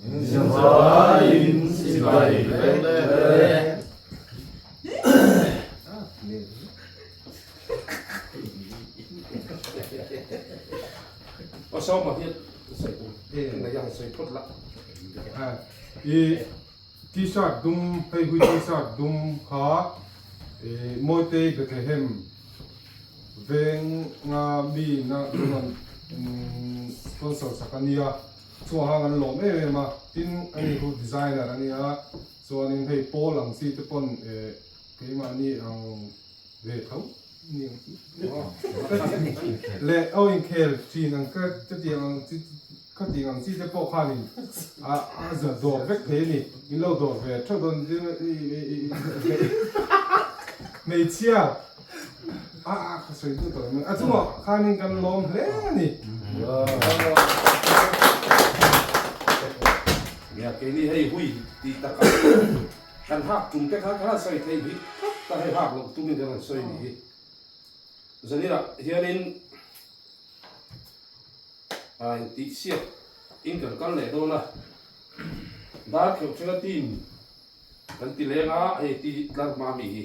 Zavaiin chibai vek le. I T-shirt dum hei hui T-shirt dum kha Mawitei Bethlehem venga mi na rawn sponsor sak a nia chungah khan an lawm em em a tin ani khu designer a nia chuanin hei pawl ang chi te pawn keimahni ang ve tho ni ang chu leh aw inkhel thin ang ka chutiang ang chi Khatiang ang chi te pawh khanin a a dawr vek thei a ni. Min lo dawr ve theuh dawn hmeichhia a a ka sawi duh tawh em a chungah khanin kan lawm hle a ni. Nia keini hei hui tih takah kan hak tum te kha kan han sawi thei hi tlat ta hei hak loh tumin kan han sawi ni hi. Zaninah hianin A intihsiak in kan kal leh dawn a, dar kheuh thlenga team kan ti leng a, hei ti tlar hma mi hi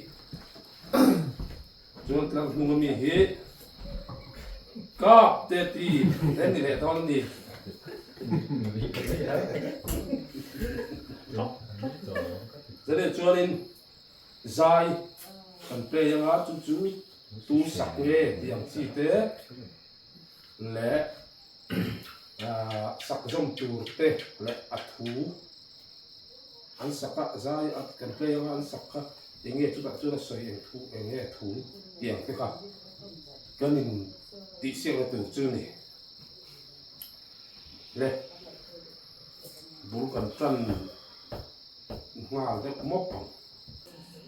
chuan tlar hnung ami hi kap te team an ni leh dawn a ni. Chutah chuanin zai kan play anga chu chu tu sak nge tih ang chi te. leh sak zawm tur te leh a thu an sak a zai a kan play anga an sak kha eng nge chutah chuan a sawi eng thu eng nge thu tih ang te kha kan in tih siakna tur chu a ni le bul kan tan nghal deuh mawp ang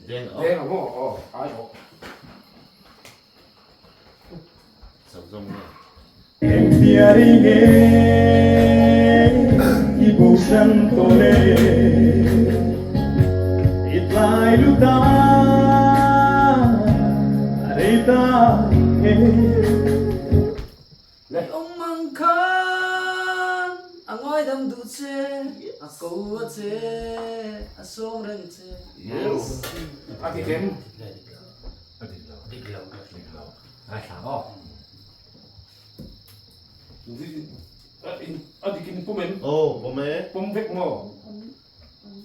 deng ang aw aw ai aw. Engtiari nge i bosan tawh le? I tlai lut a, a rei ta e. Awm ang khan a ngaidam duh che, a ko a che, a sawm reng che. Yes. A ti kem. A dik lo. Dik lo. Dik lo. Ngaithla maw? A dik in pawm em? Aw, pawm e. Pawm vek maw?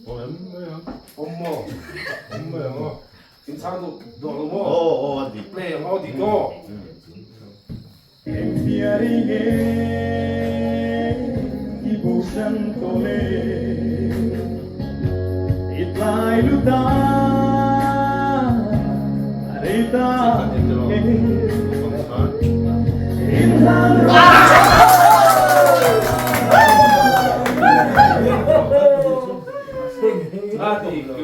Pawm em? Pawm maw? Pawm mai ang aw. In chhang duh duh lo maw? Aw, aw, a dik. Play ang aw, dik aw. Engtiari nge i bosan tawh le? I tlai lut a, a rei ta e. Inhlan rawh. A dik lo.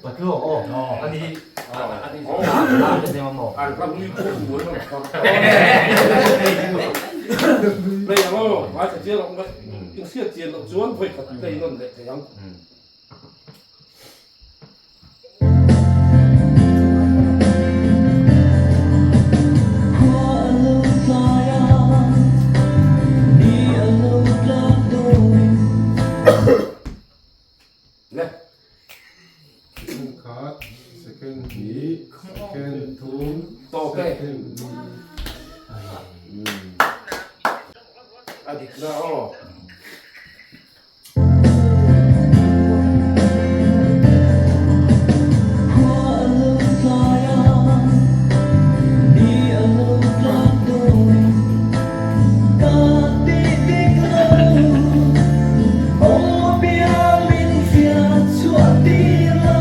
Patluak aw ani hi Khua a lo tlai a, ni a lo tlak dawn. Le. Second khat, second hnih, second thum, Tawk e. second li. A dik na aw. Khua a lo tlai a, ni a lo tlak dawn. Ka ti dik lo, awm apiang min fiah chhuah tir la.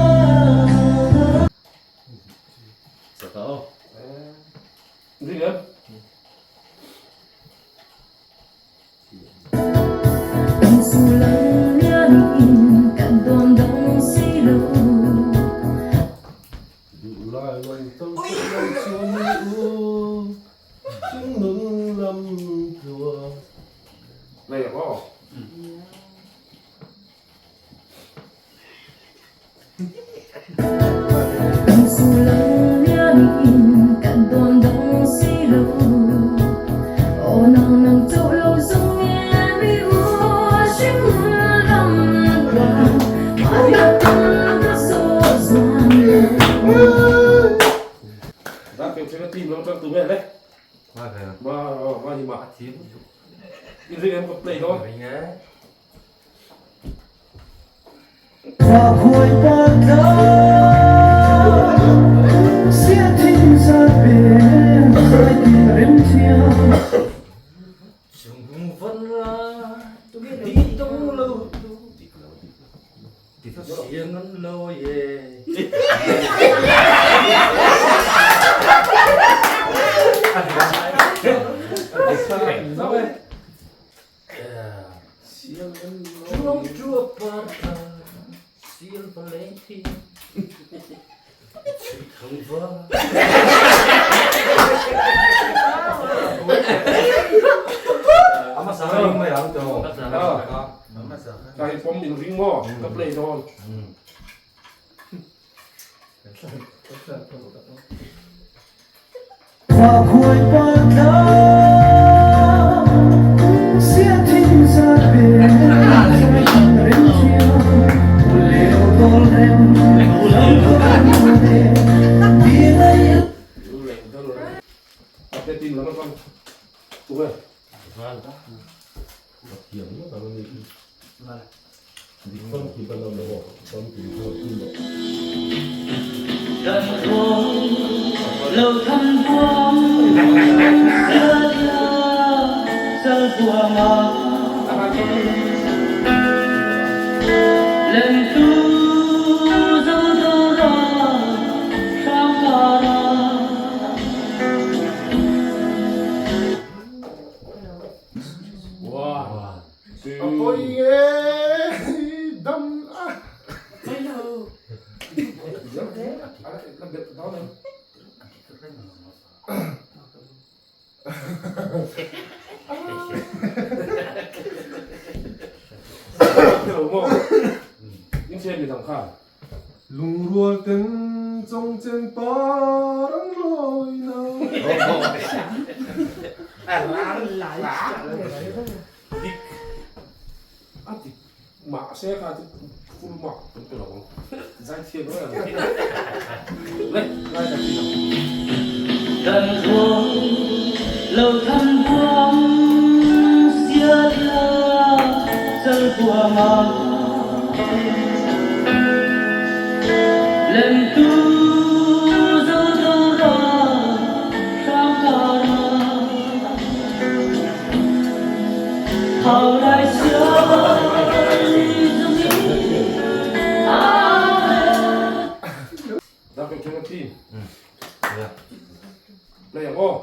Saka aw. Ring em? Duhlai lang to che lo chuan ni u Chungnung lam tluang. Nei ang aw. Dak team lo tang tu nge le. Ma ma hi ma. In ring em ka play dawn. Ka hi pawm in ring maw ka play dawn. A pawi nge dam a. Lungrual ten chawngchen par ang lawi na. Dik a dik mahse kha chu full mark kan pe lo ang zaithiam reng ang le ngai ta thin ang. Kan ruang lo than buang sia thla chal buang a lem tu zo do ra hrang kar a. Play ang aw.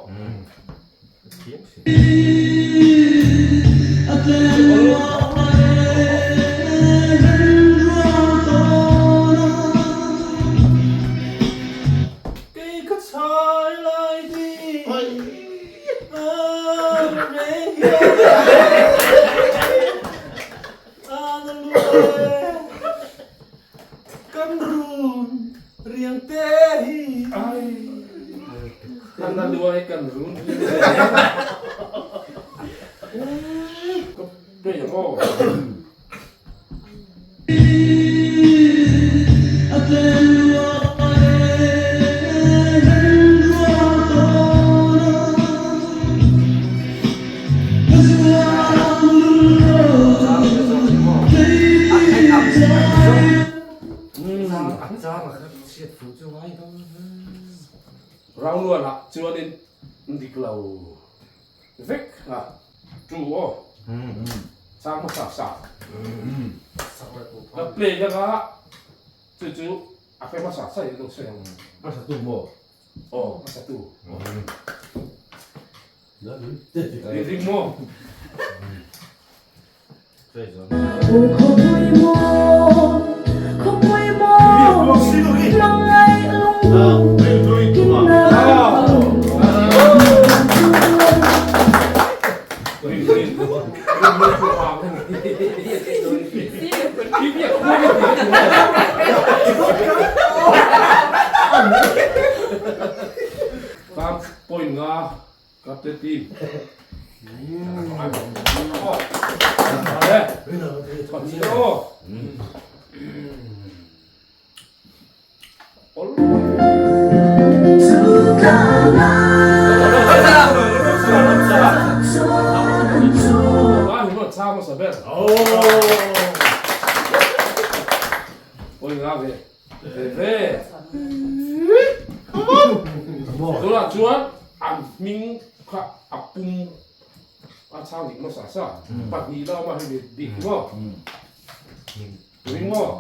An na luai kan run ka play ang aw. Round one ah chuanin dik lo vek a tu aw chang hmasa sa ka play deuh a chu chu a hre hmasa sa in lo sawi ang. Hmasa tu maw? Aw hmasa tu. I ring maw? Point nga Kapte team. An hming kha a pum a chhang dik hmasa sa pahnih la awm a hemi dik maw ring maw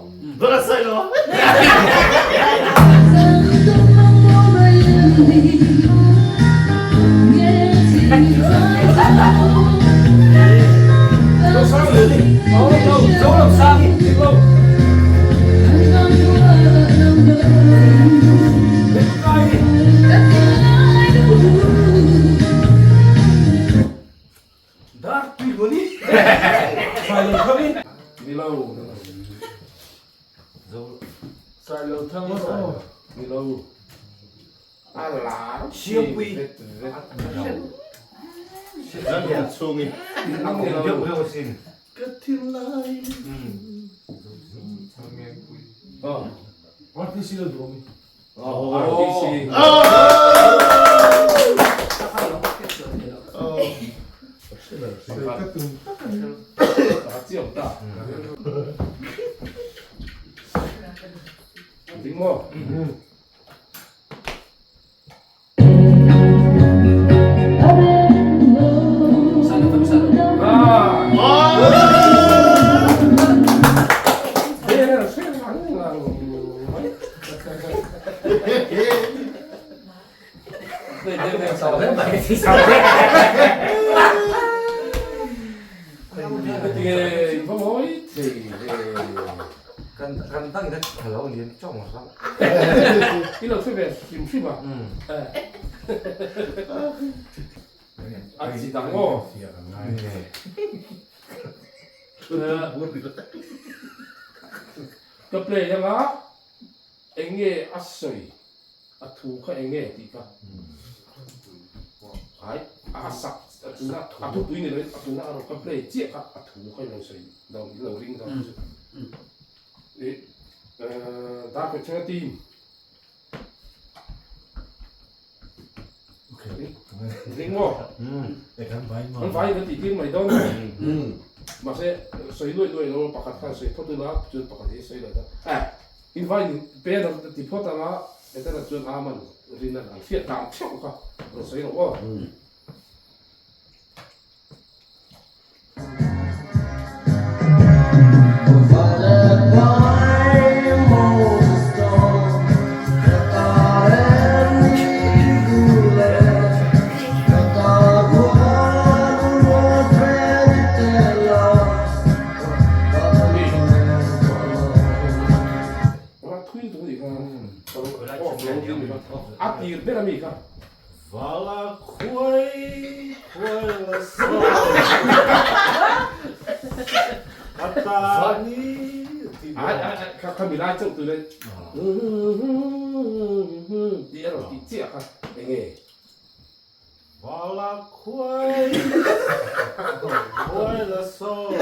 Ka play anga eng nge a sawi a thu kha eng nge tih kha ai a sak a tuna a thupui ni loin a tuna a rawn ka play chiah kha a thu kha i lo sawi lo i lo ring dawn chu i dark chhunga team Ring maw? An vai kan tih tir mai dawn a ni. Mahse sawi luai luai lo pakhat khan sawi phawt ula chuan pakhat hi sawi lo ta. Eh in vai in pen a ti phawt anga Etana chuan a man rin a an hriat dan theuh kha rawn sawi rawh aw. A tir ber ami kha. Vala khuai khuai la sawi a ta ni ti Ai ai ai kha kha milai chauh tu le tih a rawn tih chiah kha enge Vala khuai khuai la sawi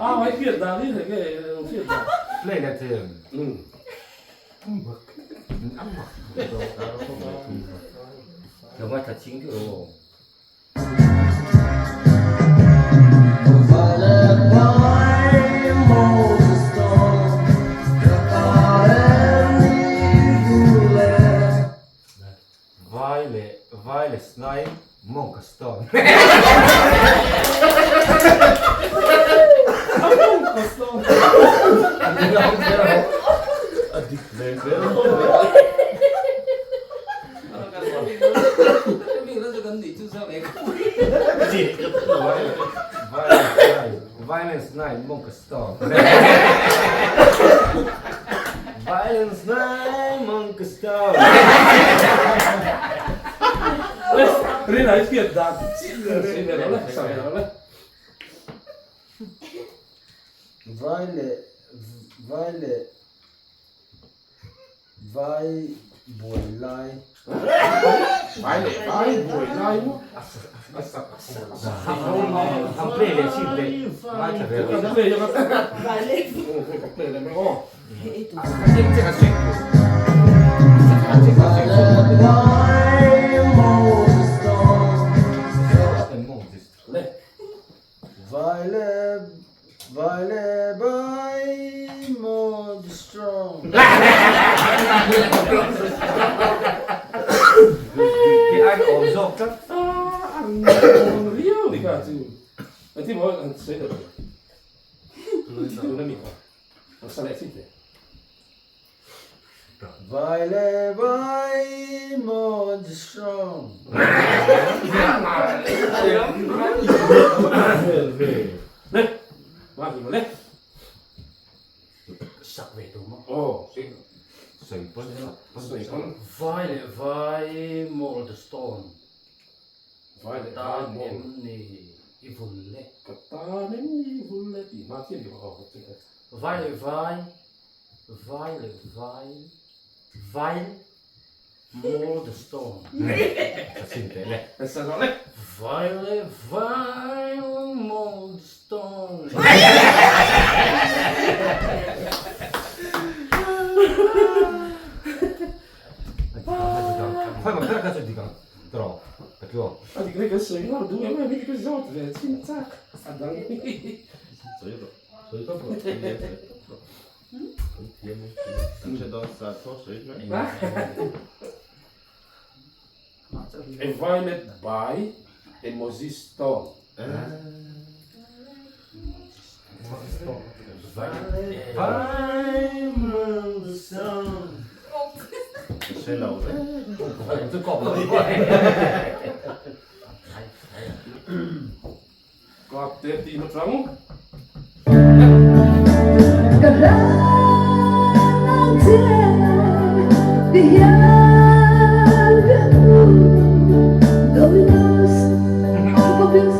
A mai fiat dan hi enge lo fiat dan. Play la them. Lo ngai tha ching deuh emaw. Vai leh vai leh snai mawng ka stone. A dik ve zel Violence nine mawng ka stone. Violence nine mawng ka stone. Rin ai fiat dan chiah sawi ve lo le sawi ve lo le. Vai leh vai leh vai buai lai. Vai leh vai buai lai maw? A sak a sak a sak. Ham play leh chin teh ngaithla ve rawh. Ka play ka ka play leh mai aw. Vai leh vai leh vai. Khi ai ka awm zawk tlat. An awm riau ni kha chu. An ti maw an sawi ta lo. Tuna mi kha. An sa leh chin teh. Vai leh vai maw the strong. Le, ma hi le. Sak ve tur maw? Aw, sawi pawn sawi pawn. Vai leh vai maw the stone. Vai leh vai Tan maw. em ni i vul le. Ka tan em ni i vul le tih hma chiah ni aw. Vai leh vai, vai leh vai, vai maw the stone. Ka chhin teh le. Ka sa zawh le. Vai leh vai maw the stone. Khawi mak ber kha chu dik ang tawh ka tluang. A dik le kan sawi nghal duh em em hi ka zawt ve chin chak a dang hi. Sawi rawh sawi tawp rawh sawi tawp rawh. Kan thiam ang Kan hre dawn sa thaw sawi mai. A violet by a Moses stone. Hre lo ve. Chu kawp lo. Kap te tih na chang. Ka hlan ang che ti hian ka u Dominos Bobby's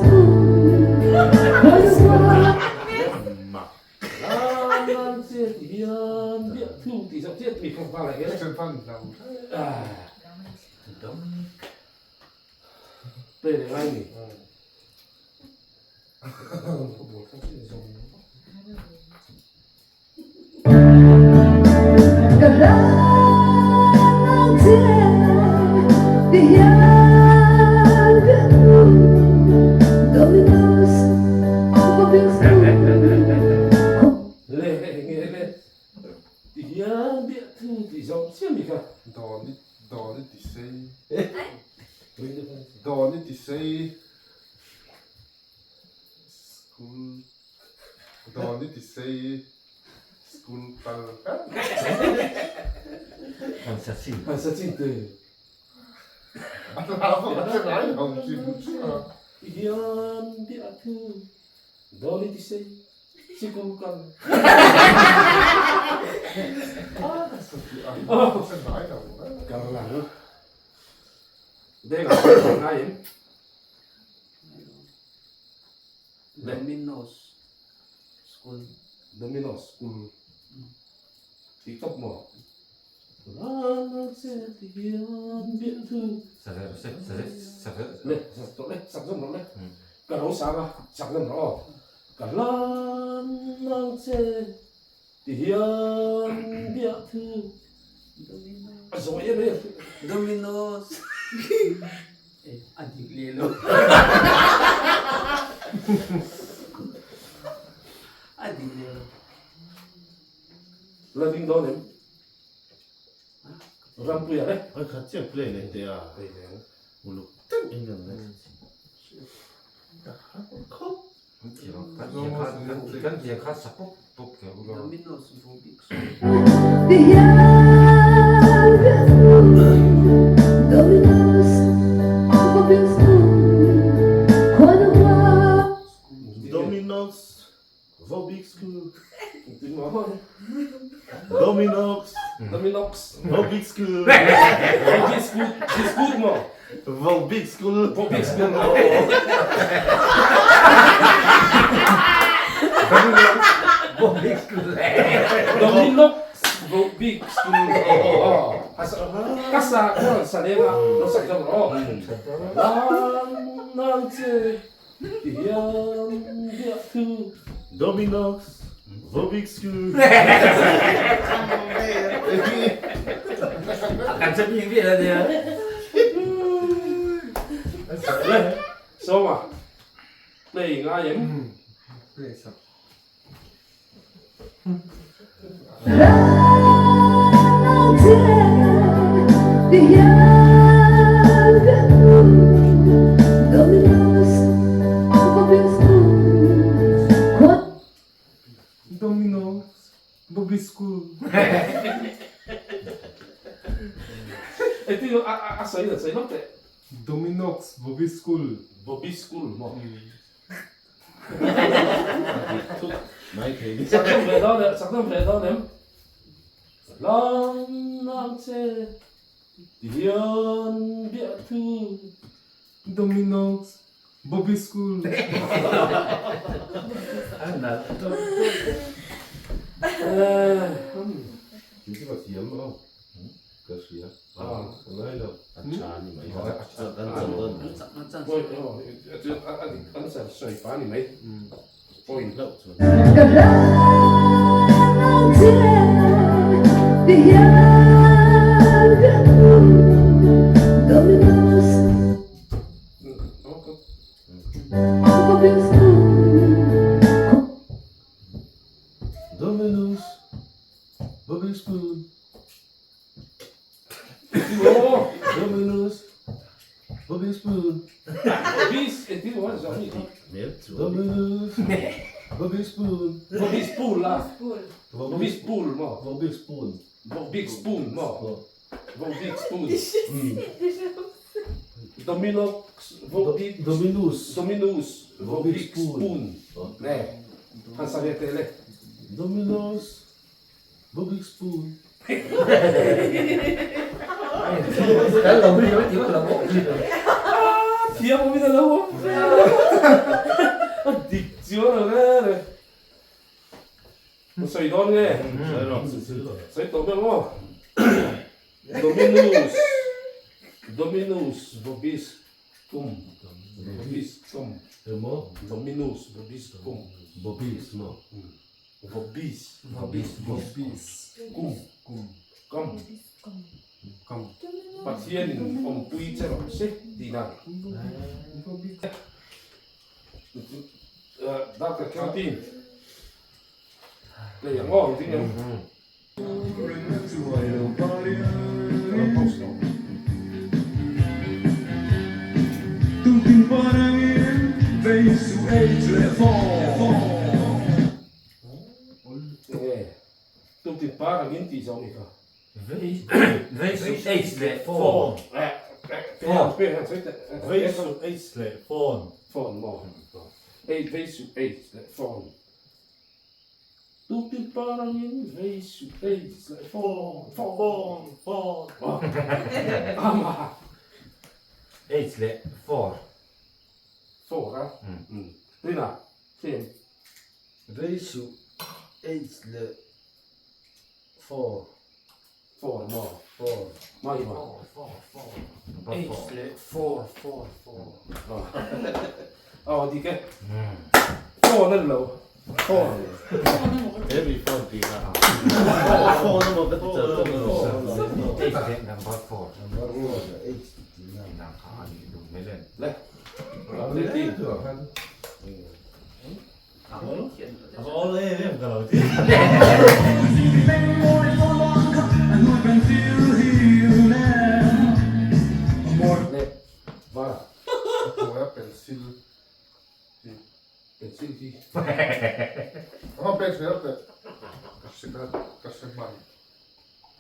Hlan ang che ti hian biak thu tih zawh chiah mi kha hma leh hian. Play leh ngai ni. Ka hlan ang che ti hian ka u Dominos Bobby's Le nge le ti hian biak thu tih zawh chiah mi kha. Dawn i dawn i ti sei. Dawn i ti sei. School dawn i ti sei school kal Kan sa chin. Kan sa chin te. A hla pawh ka hre ngai lo hrim hrim a. Ti hian biak thu dawn i ti sei sikul kal. A hla pawh ka hre ngai lo. Kal ang. Deng ah kal ngai em? Domino's School. Domino's School. Tih tawp maw? Rana che ti hian biak thu. Sa ve rawh se, sa ve, sa ve. Le, sa tawh le, sak zawm rawh le. Ka ro sang a, sak zawm rawh aw. Ka hlan ang che ti hian biak thu. A zawi em em. Domino's. A dik leh lo. A dik leh lo. La ding dawn em? Rampuia le. Oi khat chiah play leh teh a. Play leh ang. Uluk deuh in kan ngaithla chin. Khawp. Kan tiang kha sa pawp pawp kher ula. Domino's Rubik's. Ti hian ka u Domino's Bobby's Khuanu hma. Domino's Bobby's School. Domino's Domino's Bobby's School. Bobby's School School maw? Bobby's School. Bobby's School. Bobby's School. Domino's Bobby's School. Ka sa khuan sa leng a lo sak zawk rawh aw. Lan nang che ti hian biak thu. Domino's Bobby's School. Kan che bik vial a nia. Le Sawma play ngai em? Play sak. Lan nang che. Ti hian biak tu Domino's Bobby School Khua Domino's Bobby School. Engtin a sawi dan sawi lawk teh. Domino's Bobby School. Bobby School maw? Mai thei ni. Sak dam ve dawn em? Sak dam ve dawn em? Lam nang che ti hian biah thu. Domino's Bobby School. Thil chu ka thiam aw. Ka hria. A ngai lo. A tha ni mai. An cham dawn mai. An cham sawi pa ni mai. Point hlauh chuan. Ka hlan ang che ti hian biak thu Domino's Bobby School. Domino's Bobby School. Domino's Bobby Spoon. Domino's Bobby Spoon. Bobby Spoon la. Bobby Spoon maw? Bobby Spoon. Bobby Spoon maw? Bobby Spoon. Domino's Bobby Domino's Domino's Bobby Spoon. Nè. Han sa ve teh le. Domino's Bobby Spoon. Kan lo ri lo ti lo mo. Thiam awm in a lo awm ve. A dik chiang lo re re. Sawi dawn nge? Sawi rawh. Sawi tawh ber maw? Dominus Dominus vobis cum Vobis cum Emaw? Dominus vobis cum Vobis maw? Vobis Vobis Vobis cum cum cum cum Pathianin awmpui che rawh se tihna. Doctor Kelvin Play ang aw engtin em? Enge tumtin par angin tih zawng ni kha. Vei su H leh phone. Vei su H leh phone. Phone maw? Ei vei su H leh phone. Tumtin par angin vei su H leh phone. Phone phone. Ama. H leh four. Four a? Rina, same. Vei su H leh four. Four maw? Four. Mai ma. Four, four, four. H leh four, four, four. Aw dik e. Phone a ni lo. Phone. Heavy phone tih kha. Phone emaw ka ti char char lo. H leh number four. Number four leh H tih na. Nang kha a nih duh hmel em. Le. Updating. A awl em em ka lo ti. Le. Var. Hnuaia pencil hi. Pencil hi. A pek zel teh. Ka hre ka hre hman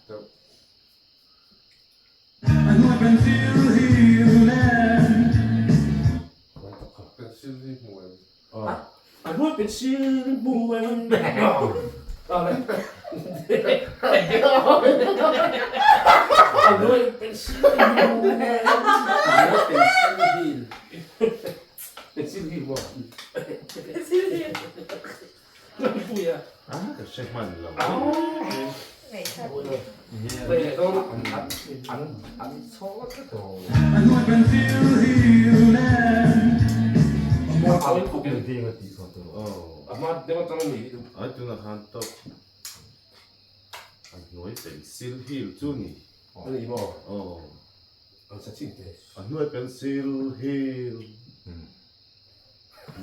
deuh. Pencil hi hmu em? A hnuai pencil hmu em? A le. A hnuai pencil hmu em? A hnuai pencil hil. Pencil hil maw? Pencil hil. Puia. Ka hre hman lo. An an chhaw tlat aw. Ding a tih kha tur. A hma deuh atang a ni. Ai tunah khan tawp. A hnuai pencil hil chu ni. A ni maw? Aw. An sa chin teh. A hnuai pencil hil.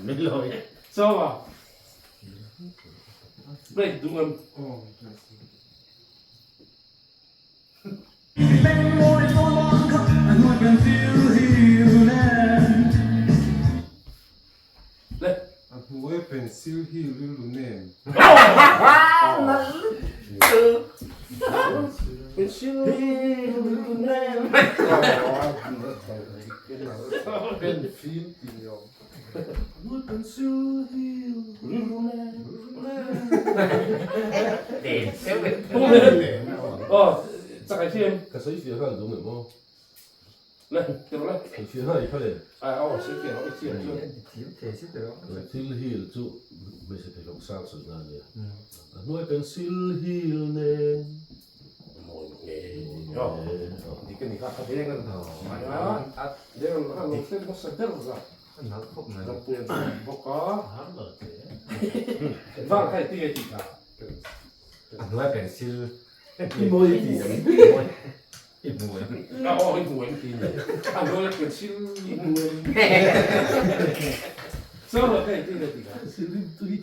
Mai lo e. Chaw a. Plate dung em. Aw. Le. A hnuai pencil hi rilru nem. Pencil hi rilru nem. Pen fim tih ni awm. Hnuai pencil hi rilru nem. Aw, chak ai thiam. Ka sawi fiah nghal duh ngei maw? Le, ti rawh le. Sawi fiah nghal i kha le. Ai, aw, sawi fiah rawh i thiam chuan. Pencil heel chu hmeichhe pheikhawk sang sawi nghal nia. A hnuai pencil heel nen. Mawi nge. Aw, dik a ni kha, ka veng a ni. A veng a lo thleng hmasa ber la. Ram bawk a. Vang kha i ti nge tih kha. A hnuai pencil. I mawi i ti ang. I hmu em? A aw i hmu em ti ni. A hnuai pencil i hmu em? Chuan kha i ti nge tih kha. Pencil rim tui.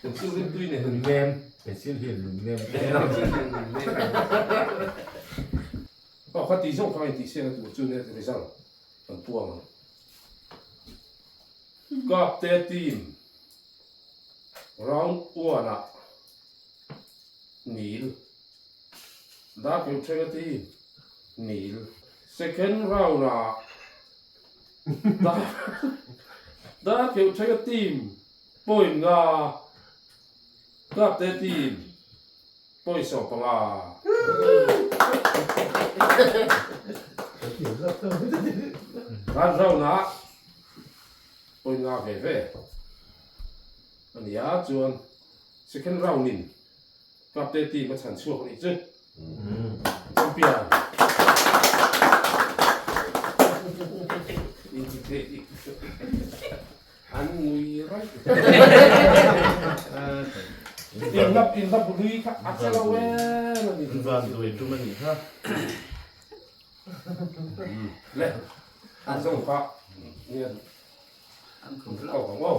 Pencil rim tui nen. Lung nem. Pencil hi lung nem. Pencil hi lung nem. Aw kha tih zawng kha i tih sian a tur chu nia result kan puang ang. Kapte team round one ah Nil. Darkeu thenga team Nil. Second round ah Darkeu thenga team point nga Kapte team point 15. Third round ah point nga ve ve a ni a, chuan second round in Kapte team a chhan chhuak a nih chu. Champion. An ngui raih. In lap in lap lui kha a che lo em a ni. Van duai tum a nih kha. Le, an zawng kha nge an ko ang aw.